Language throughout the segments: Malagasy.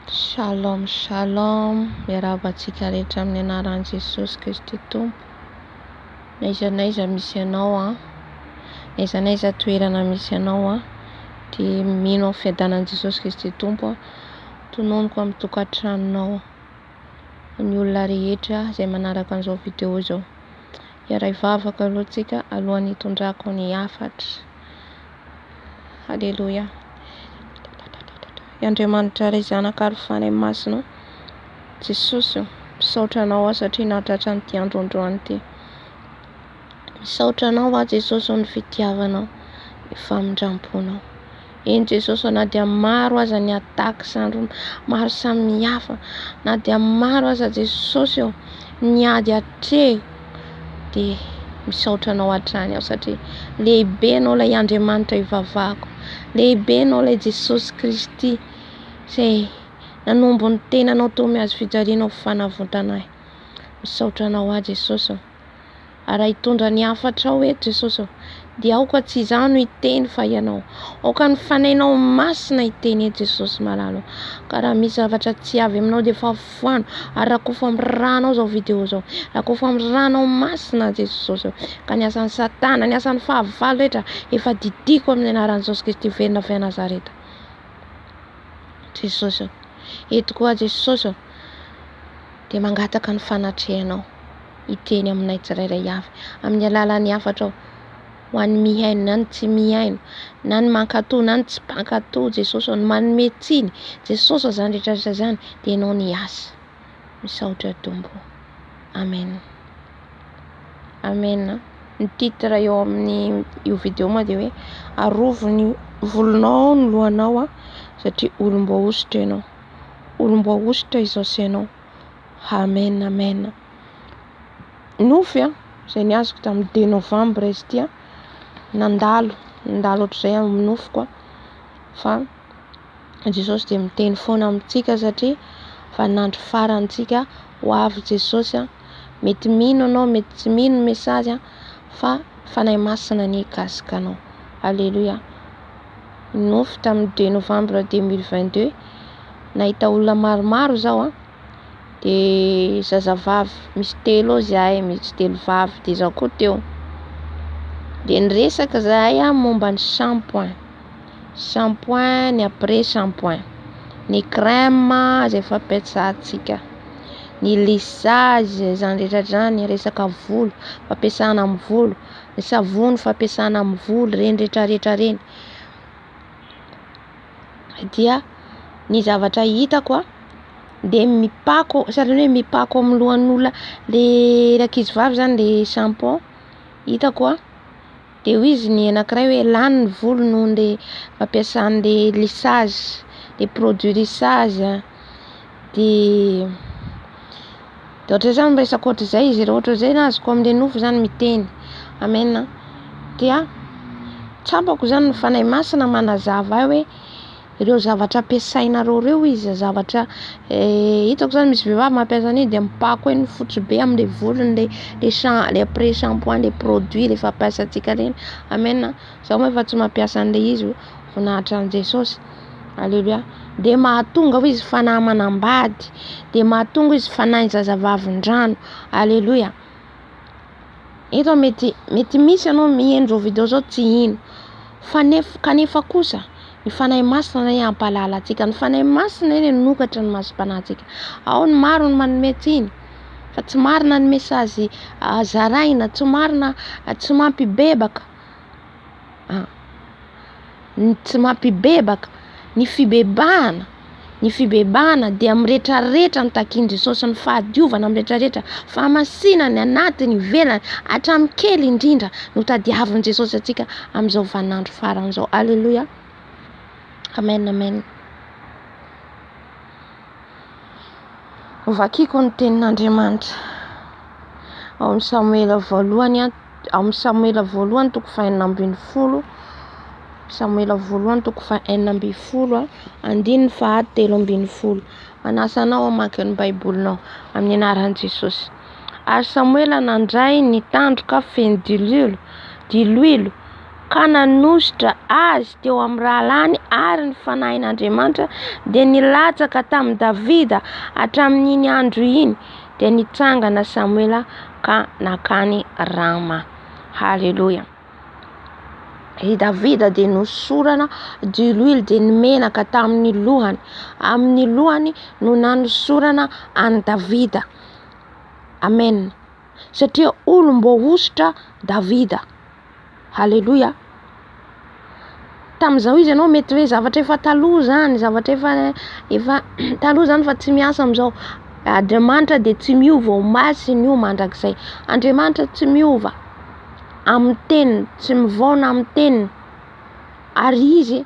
Shalom shalom, miarahaba antsika rehetra amin'ny anaran'i Jesosy Kristy Tompo. N'aiza n'aiza misy anao an, n'aiza n'aiza toerana misy anao an, dia mino amin'ny fiadanan'i Jesosy Kristy Tompo aho. Tononiko amin'ny tokantranonao ny olona rehetra izay manaraka an'izao vidéo izao. Hiara-hivavaka aloha tsika alohan'ny hitondrako ny hafatra. Aleloia. Andriamanitra Ray Zanaka ary Fanahy Masina, Jesosy ô, misaotra Anao aho satria nahatratra an'ity andro androany ity. Misaotra Anao aho Jesosy ô ny fitiavanao, ny famindram-ponao. Eny Jesosy ô, na dia maro aza ny attaque sandro maro samihafa, na dia maro aza Jesosy ô ny ady atrehiko, dia misaotra Anao hatrany aho satria lehibe Ianao ilay Andriamanitra ivavahako, lehibe Ianao ilay Jesosy Kristy izay nanombo ny tenanao teo amin'ny hazo fijaliana ho fanavotana ahy. Misaotra Anao aho Jesosy ô. Ary raha hitondra ny hafatrao eto Jesosy ô, dia aoka tsy izaho no hiteny fa Ianao. Aoka ny Fanahinao Masina hiteny eto Jesosy malala ô. Ka raha misy zavatra tsy avy aminao dia efa foano ary rakofo amin'ny rànao izao vidéo izao. Rakofo amin'ny rànao masina Jesosy ô. Ka ny asan'ny satana, ny asan'ny fahavalo rehetra efa didiko amin'ny anaran'i Jesosy Kristy velona avy any Nazareta. Jesosy ô. Eto koa Jesosy ô, dia mangataka ny fanatrehanao hiteny aminay tsirairay avy amin'ny alalan'ny hafatrao ho an'ny mihaino na ny tsy mihaino na ny mankatò na ny tsy mpankatò Jesosy ô, ny manome tsiny Jesosy ô, izany rehetra rehetra izany dia Ianao ny asa. Misaotra Tompo. Amen. Amen. Ny titre eo amin'ny io vidéo moa dia hoe arovy ny volonao ny lohanao satria olom-boahosotra ianao. Olom-boahosotra izao sy ianao. Amen amen. Nofy an, izay niazoko tamin'ny deux novembre izy ity an, nandalo, nandalo ohatr'izay amin'ny nofiko an, fa Jesosy dia miteny foana amintsika satria vaninandro farany tsika, ho avy Jesosy an, mety mino ianao, mety tsy mino ny message an, fa Fanahy Masina anie hikasika anao. Aleloia. Nofy tamin'ny deux novembre 2022, nahita olona maromaro zaho an, de zazavavy misy telo eo zahay, misy telo vavy de zaho koa teo. De niresaka zahay an momba ny shampoing, shampoing ny après shampoing, ny crème izay fampiasantsika, ny lissage izany rehetra izany, resaka volo fampiasana amin'ny volo, ny savony fampiasana amin'ny volo, ireny rehetra rehetra ireny. Dia ny zavatra hitako an dia mipako sahalan'ny hoe mipako amin'ny lohan'olona le ankizy vavy zany le shampoing hitako an, de hoy izy ny anankiray hoe lany ny volo noho le fampiasany le lissage, le produit lissage de de ohatr'izay zany miresaka ohatr'izay izy ireo, ohatr'izay ny azoko amin'le nofy zany miteny, amen. Dia tsapako zany ny Fanahy Masina manazava ahy hoe ireo zavatra ampiasainareo ireo izy, zavatra hitako zany misy vehivavy mampiasa an'iny de mipako eny fotsy be amin'le volony le le sha- le après shampoing le produit le fampiasantsika reny, amen. Zaho moa efa tsy mampiasa an'le izy, voninahitra an'i Jesosy, aleloia. De mahatonga hoy izy fanahy manambady, de mahatonga izy fanahy zazavavindrano, aleloia. Eto mety mety misy ianao mihaino izao video izao tsy hino fa nef- kanefa kosa ny Fanahy Masina anie hampahalala antsika, ny Fanahy Masina anie hanokatra ny masom-panahintsika. Ao ny maro ny manome tsiny fa tsy marina ny message zaraina, tsy marina, tsy mampibebaka. Ny tsy mampibebaka, ny fibebahana, ny fibebahana dia miretraretra ny takin'i Jesosy, ny fahadiovana miretraretra, fahamasinana ny anatiny, ivelany, hatramin'ny kely indrindra no tadiavin'i Jesosy antsika amin'izao vaninandro farany izao. Aleloia. Amen, amen. Vakiko ny tenin'Andriamanitra ao amin'ny Samoela voalohany ao amin'ny Samoela voalohany toko fahenina ambin'ny folo, Samoela voalohany toko fahenina ambin'ny folo andininy fahatelo ambin'ny folo. Manasa anao hamaky ny Baibolinao amin'ny anaran'i Jesosy. Ary Samoela nandray ny tandroka feno diloilo, diloilo. Ka nanosotra azy teo amin'ny rahalahiny ary ny Fanahin'Andriamanitra dia nilatsaka tamin'i Davida hatramin'iny andro iny. Dia nitsangana Samoela ka nankany Rama. Haleloia. I Davida dia nosorana diloilo dia ny menaka tamin'ny lohany. Amin'ny lohany no nanosorana an'i Davida. Amen. Satria olom-boahosotra Davida. Haleloia. Tamin'izao izy ianao mety hoe zavatra efa taloha zany, zavatra efa efa taloha zany fa tsy miasa amin'izao. Andriamanitra dia tsy miova omaly sy ny io mandrakizay. Andriamanitra tsy miova amin'ny teniny, tsy mivaona amin'ny teniny. Ary izy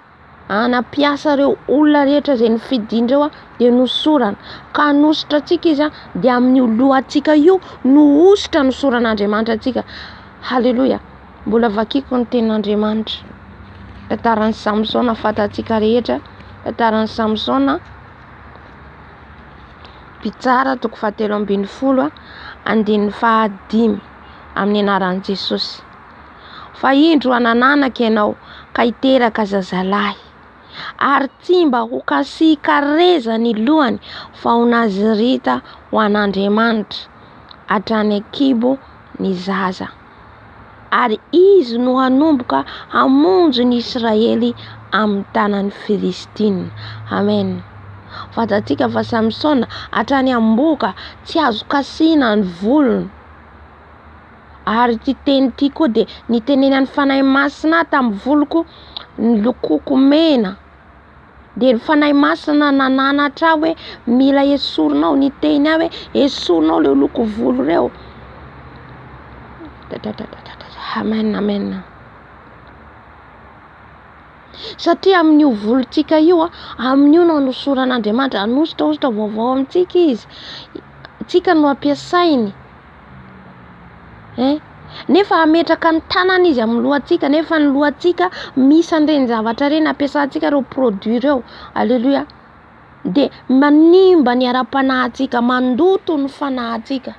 nampiasa ireo olona rehetra izay nofidiny ireo dia nosorana. Ka hanosotra antsika izy dia amin'io lohantsika io no hosotra nosoran'Andriamanitra antsika. Haleloia. Mbola vakiko ny tenin'Andriamanitra. Tantaran'i Samsona fantatsika rehetra. Tantaran'i Samsona mpitsara toko fahatelo ambin'ny folo andininy fahadimy amin'ny anaran'i Jesosy. Fa indro hanananaka ianao ka hiteraka zazalahy, ary tsy mba ho kasihin-kareza ny lohany fa ho Nazirita ho an'Andriamanitra hatrany an-kibo ny zaza. Ary izy no hanomboka hamonjy ny Israely amin'ny tanan'ny Filistina. Amen. Fantatsika fa Samsona hatrany am-bohoka tsy azo kasihina ny volony. Ary ity teny ity koa dia nitenenan'ny Fanahy Masina ahy tamin'ny voloko nilokoko mena. Dia ny Fanahy Masina nananatra ahy hoe mila esorinao, niteny ahy hoe esorinao ireo loko volo ireo. Amen, amen. Satria amin'io volontsika io, amin'io no anosoran'Andriamanitra, hanosotra hosotra vaovao amintsika izy. Tsika no ampiasainy. Hein? Nefa hametraka ny tanany izy amin'ny lohantsika, nefa ny lohantsika misy an'ireny zavatra ireny ampiasantsika ireo produit ireo. Alléluia. Dia manimba ny ara-panahintsika, mandoto ny fanahintsika.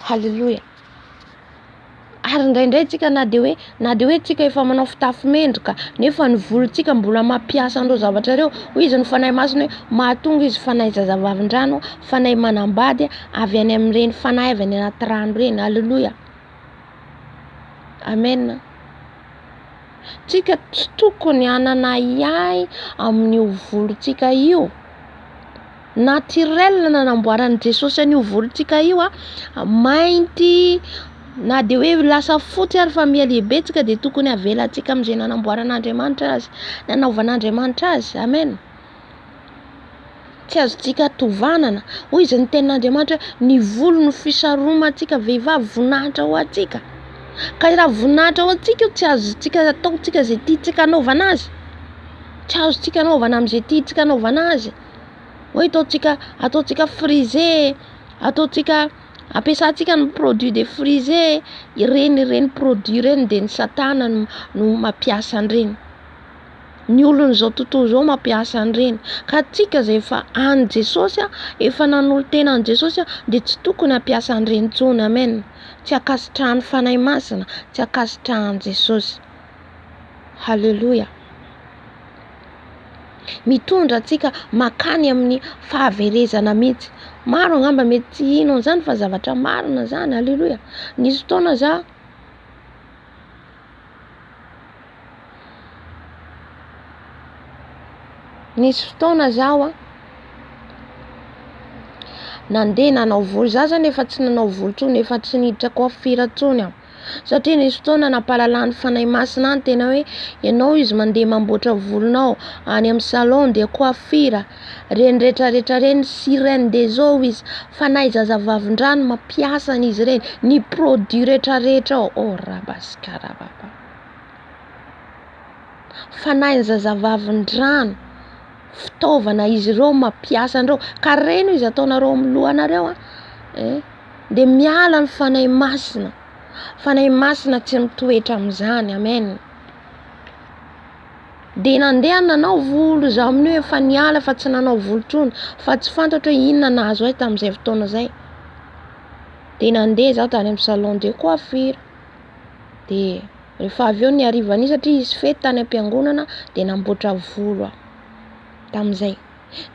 Haleloia. Ary indraindray tsika na dia hoe na dia hoe tsika efa manao fitafy mendrika nefa ny volontsika mbola mampiasa an'ireo zavatra ireo, hoy izy ny Fanahy Masina hoe mahatonga izy fanahy zazavavindrano, fanahy manambady avy any amin'ireny fanahy avy any anaty rano ireny. Haleloia. Amen. Tsika tsy tokony hanana ahiahy amin'io volontsika io. Naturel nanamboaran'i Jesosy an'io volontsika io a, mainty na dia hoe lasa fotsy ary fa miha lehibe tsika dia tokony avelantsika amin'izay nanamboaran'Andriamanitra azy, nanaovan'Andriamanitra azy. Amen. Tsy azontsika tovanana. Hoy izy ny tenin'Andriamanitra hoe ny volo no fisaromantsika vehivavy voninahitra ho antsika. Ka raha voninahitra ho antsika io tsy azontsika ataontsika izay tiantsika anaovana azy. Tsy azontsika anaovana amin'izay tiantsika anaovana azy. Hoe ataontsika ataontsika frisé, ataontsika ampiasantsika ny produit de frisé, ireny ireny produit ireny dia ny satana no no mampiasa an'ireny. Ny olon'izao tontolo izao mampiasa an'ireny. Ka antsika izay efa an'i Jesosy, efa nanolo-tena an'i Jesosy dia tsy tokony hampiasa an'ireny intsony. Amen. Tsy ankasitrahan'ny Fanahy Masina, tsy ankasitrahan'i Jesosy. Haleloia. Mitondra antsika makany amin'ny fahaverezana mihitsy. Maro angamba mety tsy hino an'izany fa zavatra marina izany. Haleloia. Nisy fotoana za Nisy fotoana zaho an, nandeha nanao volo, za zany efa tsy nanao volo intsony, efa tsy niditra coiffure intsony aho, satria nisy fotoana nampahalalan'ny Fanahy Masina ahy ny tena hoe ianao izy mandeha mamboatra volonao any amin'ny salon de coiffure, reny retraretra reny sirène des eaux izy, fanahy zazavavindrano mampiasa an'izy ireny, ny produit retraretra ao, oh rabasikarababa. Fanahin'ny zazavavindrano, fitaovana izy ireo mampiasa an'ireo, ka reny izy ataonareo amin'ny lohanareo an, eh, dia miala ny Fanahy Masina, Fanahy Masina tsy mitoetra amin'izany, amen. Dia nandeha nanao volo izaho amin'io efa niala fa tsy nanao volo intsony, fa tsy fantatro hoe inona nahazo ahy tamin'izay fotoana izay. Dia nandeha izaho tany amin'ny salon de coiffure, dia. Rehefa avy eo ny harivan'iny satria hisy fety tany am-piangonana dia namboatra volo aho tamin'izay.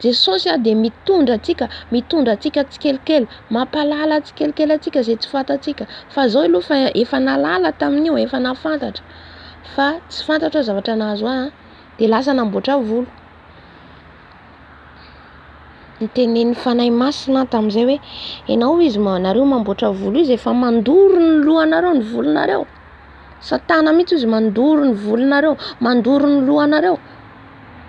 Jesosy dia mitondra antsika, mitondra antsika tsikelikely, mampahalala tsikelikely antsika izay tsy fantatsika. Fa zao aloha fa efa nahalala tamin'io, efa nahafantatra fa tsy fantatro hoe zavatra nahazo ahy dia lasa namboatra volo. Nitenenin'ny Fanahy Masina aho tamin'izay hoe ianao izy nareo mamboatra volo izy efa mandoro ny lohanareo ny volonareo. Satana mihitsy izy mandoro ny volonareo, mandoro ny lohanareo.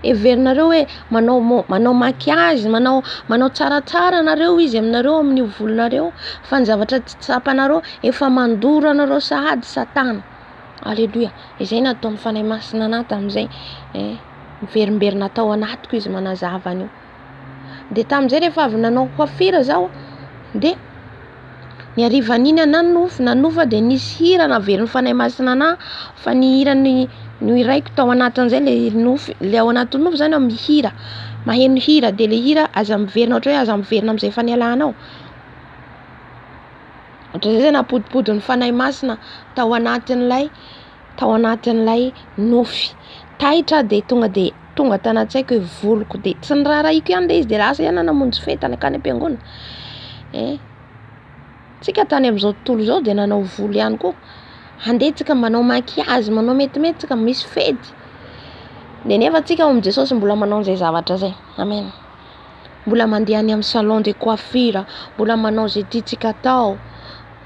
Heverinareo hoe manao manao maquillage, manao manao tsaratsara nareo izy aminareo amin'io volonareo fa ny zavatra tsy tsapanareo efa mandoro anareo sahady Satana. Aleloia. Izay nataon'ny Fanahy Masina anahy tamin'izay. Eh, miverimberina tao anatiko izy manazava an'io. Dia tamin'izay rehefa avy nanao coiffure zaho dia ny harivan'iny aho nanofy, nanofa dia nisy hira naverin'ny Fanahy Masina anahy fa ny hira nohiraiko tao anatin'izay le nofy, le ao anatin'ny nofy zany aho mihira, maheno hira dia le hira aza miverina ohatra hoe aza miverina amin'izay efa nialanao. Ohatran'izay zany nampodipodin'ny Fanahy Masina tao anatin'ilay tao anatin'ilay nofy. Taitra aho dia tonga dia tonga tanaty-tsaiko hoe voloko dia tsy niraharahiako ihany ilay izy dia lasa ihany aho namonjy fety nankany am-piangonana. Eh, tsika tany amin'izao tontolo izao dia nanao volo ihany koa. Handeha tsika manao maquillage, manao metimety tsika, misy fety. Dia nefa tsika ao amin'i Jesosy mbola manao an'izay zavatra izay. Amen. Mbola mandeha any amin'ny salon de coiffure, mbola manao izay tiantsika atao.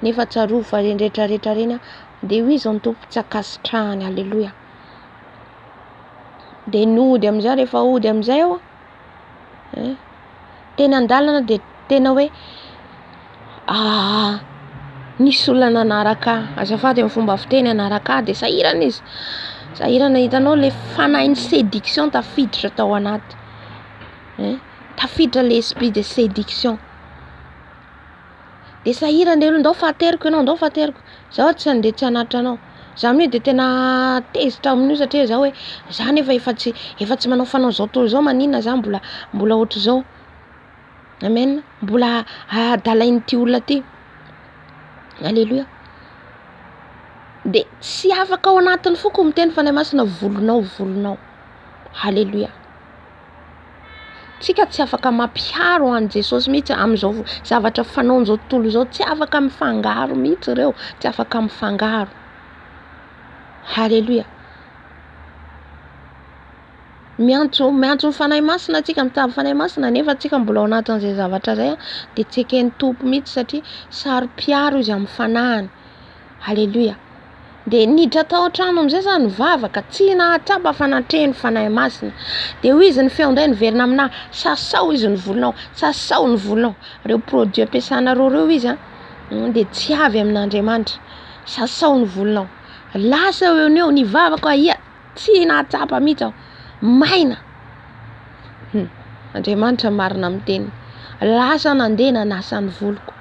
Nefa tsarovy fa ireny rehetra rehetra ireny dia hoy izao ny Tompo tsy ankasitrahany. Aleloia. Dia nody amin'izay rehefa hody amin'izay aho eh, teny an-dalana dia tena hoe ah, nisy olona nanaraka ahy, azafady amin'ny fomba fiteny hanaraka ahy dia sahirana izy, sahirana hitanao le fanahin'ny séduction tafiditra tao anaty eh, tafiditra le esprit de séduction. Dia sahirana le olona, ndao fa ateriko ianao, ndao fa ateriko. Zaho tsy handeha tsy hanatitra anao. Za amin'io dia tena tezitra amin'io satria za hoe za nefa efa tsy efa tsy manao fanao zao tontolo izao maninona za mbola mbola ohatr'izao. Amen. Mbola adalain'ity olona ity. Alléluia. Dia tsy afaka ao anatin'ny foko miteny Fanahy Masina volonao volonao. Alléluia. Tsika tsy afaka mampiharo an'i Jesosy mihitsy amin'izao zavatra fanaon'izao tontolo izao, tsy afaka mifangaro mihitsy ireo, tsy afaka mifangaro. Haleloia. Miantso miantso ny Fanahy Masina tsika, mitady Fanahy Masina nefa tsika mbola ao anatin'izay zavatra izay dia tsy eken'ny Tompo mihitsy satria saro-piaro izy amin'ny fanahiny. Aleloia. Dia niditra tao an-trano amin'izay za nivavaka, tsy nahatsapa fa natrehin'ny Fanahy Masina. Dia hoy izy ny feo indray niverina aminahy, sasao izy ny volonao, sasao ny volonao. Ireo produit ampiasanareo ireo izy an, dia tsy avy amin'Andriamanitra. Sasao ny volonao. Lasa eo no eo, nivavaka aho, tsy nahatsapa mihitsy aho. Maina. Hum, Andriamanitra marina amin'ny teniny. Lasa nandeha nanasa ny voloko.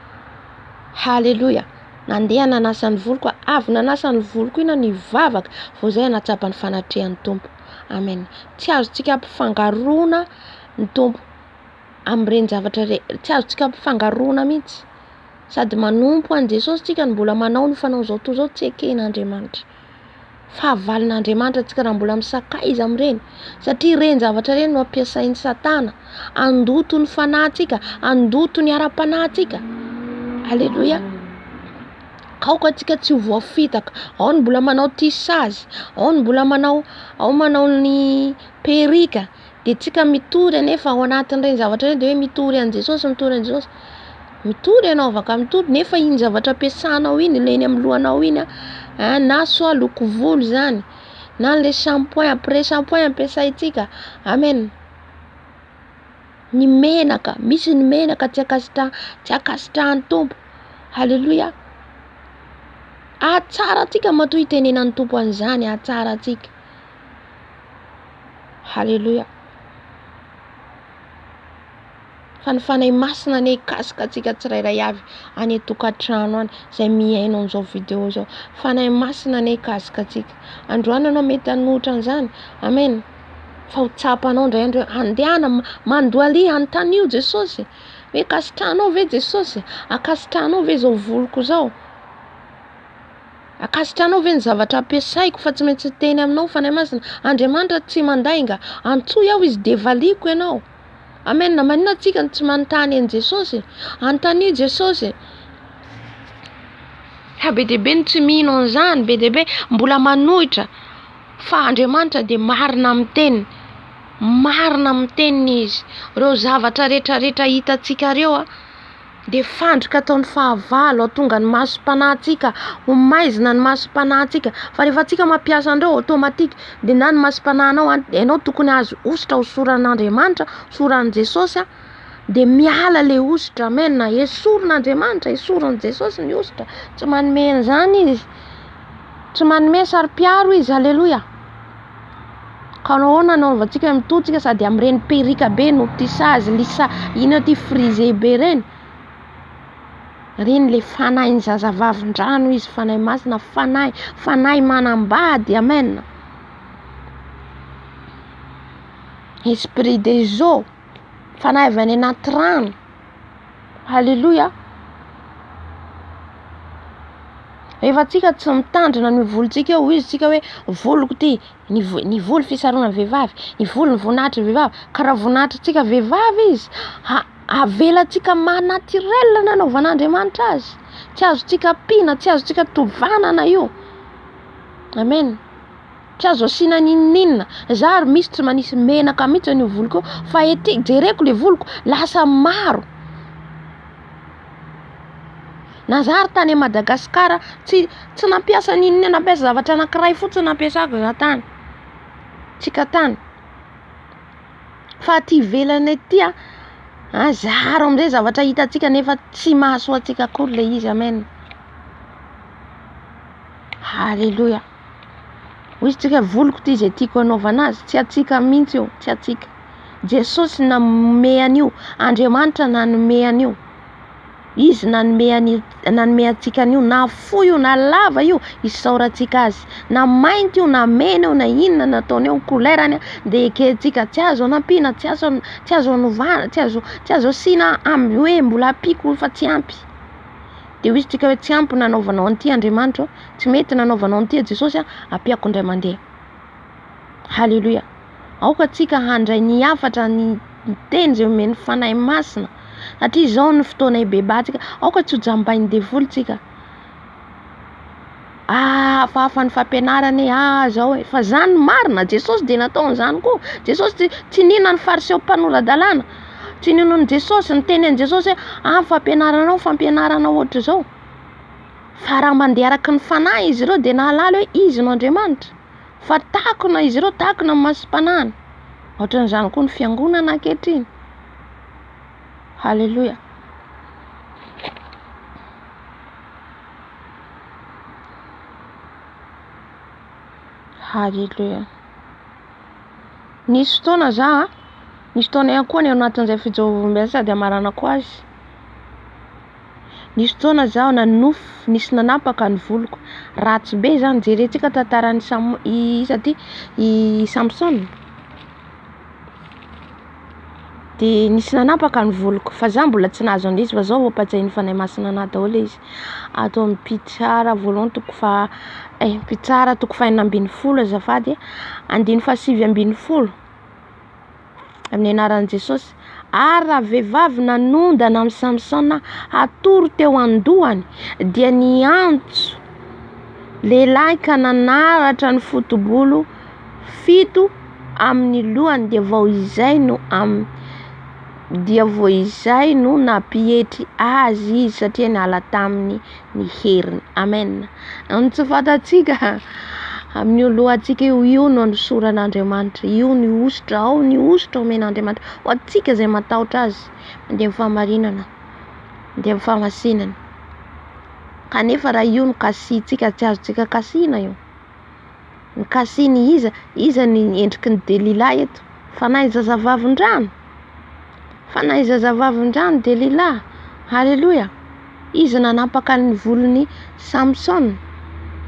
Haleloia. Nandeha nanasa ny voloko aho, avy nanasa ny voloko iny aho nivavaka vao zay aho nahatsapa ny fanatrehan'ny Tompo. Amen. Tsy azontsika ampifangaroana ny Tompo amin'ireny zavatra ireny, tsy azontsika ampifangaroana mihitsy. Sady manompo an'i Jesosy tsika no mbola manao ny fanaon'izao tontolo izao, tsy eken'Andriamanitra. Fahavalon'Andriamanitra tsika raha mbola misakaiza amin'ireny, satria ireny zavatra ireny no ampiasain'i Satana handoto ny fanahintsika, handoto ny ara-panahintsika. Aleloia. Aoka antsika tsy ho voafitaka. Ao ny mbola manao tissage, ao ny mbola manao, ao manao ny perruque. Dia tsika mitory anefa ao anatin'ireny zavatra ireny dia hoe mitory an'i Jesosy, mitory an'i Jesosy. Mitory ianao afaka mitory nefa iny zavatra ampiasanao iny, ilay eny amin'ny lohanao iny an, na soit loko volo izany, na le shampoing, après shampoing ampiasaintsika. Amen. Ny menaka, misy ny menaka tsy ankasitra- tsy ankasitrahan'ny Tompo. Haleloia. Hahatsara antsika matoa itenenan'ny Tompo an'izany, hahatsara antsika. Haleloia. Fa ny Fanahy Masina anie hikasika antsika tsirairay avy any an-tokantrano any, izay mihaino an'izao vidéo izao. Fanahy Masina anie hikasika antsika. Androany ianao mety hanohitra an'izany. Amen. Fa ho tsapanao indray andro hoe andehana mandohalia anontanio Jesosy. Hoe ankasitrahanao ve Jesosy? Ankasitrahanao ve izao voloko izao? Ankasitranao ve ny zavatra ampiasaiko fa tsy maintsy miteny aminao Fanahy Masina? Andriamanitra tsy mandainga. Antsoy aho izy dia valiako ianao. Amen. Maninona tsika no tsy manontany an'i Jesosy? Anontanio Jesosy. Fa be dia be ny tsy mino an'izany, be dia be mbola manohitra fa Andriamanitra dia marina amin'ny teniny. Marina amin'ny teniny izy. Ireo zavatra rehetra rehetra hitantsika ireo a dia fandrika ataon'ny fahavalo hahatonga ny masom-panahintsika ho maizina ny masom-panahintsika fa rehefa tsika mampiasa an'ireo automatique dia na ny masom-panahinao an, ianao tokony hahazo hosotra hosoran'Andriamanitra, hosoran'i Jesosy an, dia miala le hosotra, amen, esorin'Andriamanitra, esorin'i Jesosy ny hosotra, tsy manome an'izany izy, tsy manome saro-piaro izy, aleloia. Ka nahoana anaovantsika mitotsika sady amin'ireny perika be no tissage, lissa, inona ty frisé be ireny? Ireny le fanahin'ny zazavavindrano izy, fanahy masina, fanahy, fanahy manambady, amen. Esprit des eaux, fanahy avy any anaty rano. Haleloia. Rehefa tsika tsy mitandrina ny volontsika eo, hoy tsika hoe voloko ty, ny ny volo fisaronan'ny vehivavy, ny volo ny voninahitry ny vehivavy, ka raha voninahitritsika vehivavy izy, ha- avelantsika maha naturel nanaovan'Andriamanitra azy, tsy azontsika ampiana, tsy azontsika tovanana io. Amen. Tsy azo asiana n'inon'inona. Za ary misy tsy manisy menaka mihitsy an'io voloko io fa ety jereko le voloko lasa maro. Na za ary tany Madagascar tsy tsy nampiasa n'inon'inona nampiasa zavatra anankiray fotsiny nampiasako za tany. Tsika tany. Fa aty ivelany aty a, ah zaro amizay zavatra hitantsika nefa tsy mahasoa antsika akory le izy amen. Haleloia. Hoy izy tsika voloko ity izay tiako hanaovana azy, tsy antsika mihitsy io, tsy antsika. Jesosy nanome an'io, Andriamanitra nanome an'io. Izy nanome an'io, nanome antsika an'io, na fohy io na lava io, isaorantsika azy. Na mainty io na mena io na inona nataony eo ny couleur-ny dia ekentsika, tsy azo anampiana, tsy azo tsy azo anovana, tsy azo tsy azo asiana amin'ny hoe mbola ampiako fa tsy ampy. Dia hoy isika hoe tsy ampy nanaovanao an'ity Andriamanitra ô, tsy mety nanaovanao an'ity Jesosy a, ampiako indray mandeha. Haleloia. Aoka tsika handray ny hafatra ny teny izay omen'ny Fanahy Masina. Satria izao ny fotoana hibebahantsika. Aoka tsy ho jambain'ny devoly tsika. Ah, hafahafa ny fampianarana e, ah, zao e. Fa zany marina, Jesosy dia nataon'izany koa. Jesosy tsy, tsy nino ny fariseo mpanora-dalàna. Tsy nino an'i Jesosy, niteny an'i Jesosy hoe, ah, fampianaranao, fampianarana ohatr'izao. Fa raha mandeha araka ny fanahy izy ireo dia nahalala hoe izy no Andriamanitra. Fa takona izy ireo, takona ny masom-panahiny. Ohatran'izany koa ny fiangonana ankehitriny. Haleloia. Haleloia. Nisy fotoana za, nisy fotoana ihany koa ny ao anatin'izay fijoroam-bolombelona sady hamaranako azy. Nisy fotoana zaho nanonofy nisy nanapaka ny voloko. Ratsy be zany, jerentsika tantaran'i Sam- iza ty? I Samsona. De nisy nanapaka ny voloko fa za mbola tsy nahazo an'izy fa zao vao ampatsiahin'ny Fanahy Masina anahy daholo izy. Ato amin'ny Mpitsara voalohany toko faha eh Mpitsara toko fahenina ambin'ny folo azafady, andininy fahasivy ambin'ny folo. Amin'ny anaran'i Jesosy. Ary raha vehivavy nanondana amin'i Samsona hatory teo an-dohany, dia niantso lehilahy ka nanaratra ny foto-bolo fito amin'ny lohany, dia vao izay no am dia vao izay no nampietry azy izy satria niala taminy ny heriny. Amen. Ny tsy fantatsika amin'io lohantsika io, io no anosoran'Andriamanitra, io ny hosotra, ao ny hosotra omen'Andriamanitra ho antsika izay matahotra Azy, mandeha amin'ny fahamarinana, mandeha amin'ny fahamasinana. Kanefa raha io no kasihintsika, tsy azontsika kasihina io. Ny kasihiny iza? Iza ny endriky ny Delila eto? Fanahy zazavavindrano. Fanahy zazavavindrano Delila. Haleloia. Izy nanapaka ny volon'i Samsona.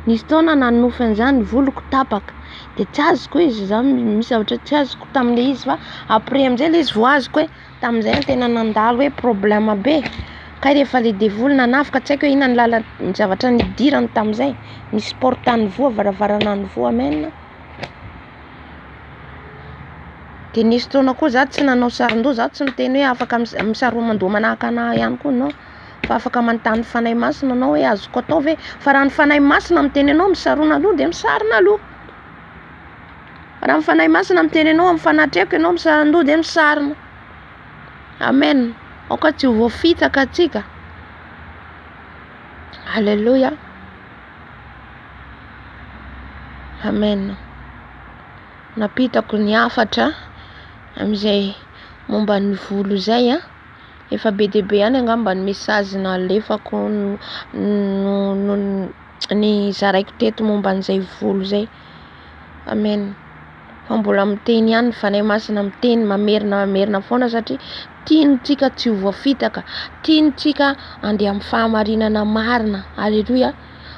Nisy fotoana nanonofy an'izany ny voloko tapaka. Dia tsy azoko izy, za misy zavatra tsy azoko tamin'ilay izy fa après amin'izay ilay izy vao azoko hoe tamin'izay aho tena nandalo hoe problème be. Kay rehefa le devoly nanafika, tsy haiko hoe inona ny lala, ny zavatra nidirany tamin'izay. Nisy porte nivoha, varavarana nivoha, amen. Dia nisy fotoana koa za tsy nanao saron-doha, za tsy miteny hoe afaka misaroman-doha manahaka anah ihany koa, non. Fa afaka manontany Fanahy Masina anao hoe azoko atao ve? Fa raha ny Fanahy Masina miteny anao misarona aloha dia misarona aloha. Raha ny Fanahy Masina miteny anao amin'ny fanatreko ianao misaron-doha dia misarona. Amen. Aoka tsy ho voafitaka antsika. Alléluia. Amen. Nampitako ny hafatra amin'izay momba ny volo izay an. Efa be dia be ihany angamba ny message nalefako no no ny zaraiko teto momba an'izay volo izay. Amen. Fa mbola miteny ihany ny Fanahy Masina miteny mamerina mamerina foana satria tiany tsika tsy ho voafitaka, tiany tsika andeha amin'ny fahamarinana marina. Aleloia.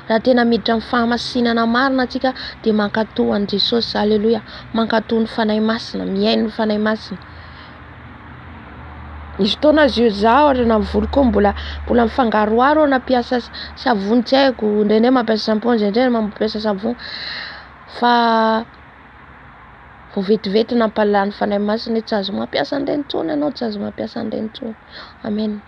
Raha tena miditra amin'ny fahamasinana marina tsika dia mankatò an'i Jesosy. Aleloia. Mankatò ny Fanahy Masina, mihaino ny Fanahy Masina. Nisy fotoana aza io zaho ary na ny volo koa mbola mbola mifangaroharo aho nampiasa savony tsy haiko, indraindray mampiasa shampoo, indraindray mampiasa savony fa vao vetivety nampalahelo ny Fanahy Masina hoe tsy azo mampiasa an'ireny intsony ianao, tsy azo mampiasa an'ireny intsony. Amen.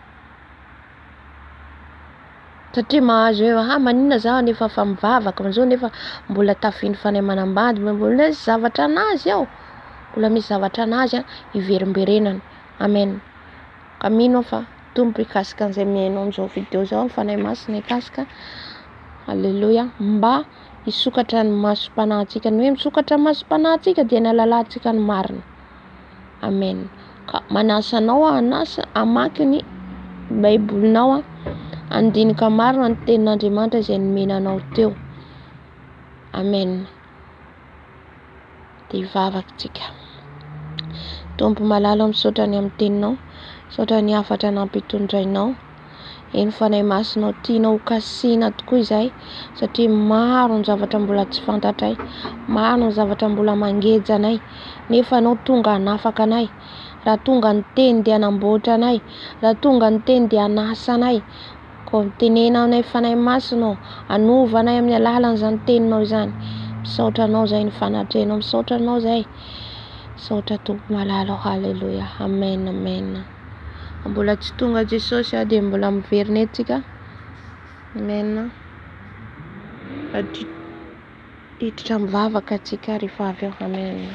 Satria mahazo hoe ha maninona zaho nefa efa mivavaka amin'izao nefa mbola tafihin'ny fanahy manambady, mbola misy zavatra anazy ao, mbola misy zavatra anazy an iverimberenana. Amen. Ka mino aho fa Tompo hikasika an'izay mihaino an'izao video izao, ny Fanahy Masina hikasika. Alléluia. Mba hisokatra ny masom-panahintsika. Ny hoe misokatra ny masom-panahintsika dia ny halalantsika ny marina. Amen. Ka manasa anao aho hanasa hamaky ny baibolinao aho, handinika marina ny tenin'Andriamanitra izay nomena anao teo. Amen. Dia hivavaka tsika. Tompo malala misaotra ny amin'ny teninao, misaotra ny hafatra nampitondrainao. Eny Fanahy Masina ô, tianao ho kasihina tokoa izahay satria maro ny zavatra mbola tsy fantatray, maro ny zavatra mbola mangeja anay, nefa Ianao tonga hanafaka anay. Raha tonga ny teny dia hanamboatra anay, raha tonga ny teny dia hanasa anay. Koa mitenena anay Fanahy Masina ô, hanova anay amin'ny alalan'izany teninao izany. Misaotra Anao izay ny fanatrehanao, misaotra Anao izay. Misaotra Tompo malala ô, haleloia, amen, amen. Mbola tsy tonga Jesosy a dia mbola miverina eto tsika. Amen. Hiditra mivavaka tsika rehefa avy eo. Amen.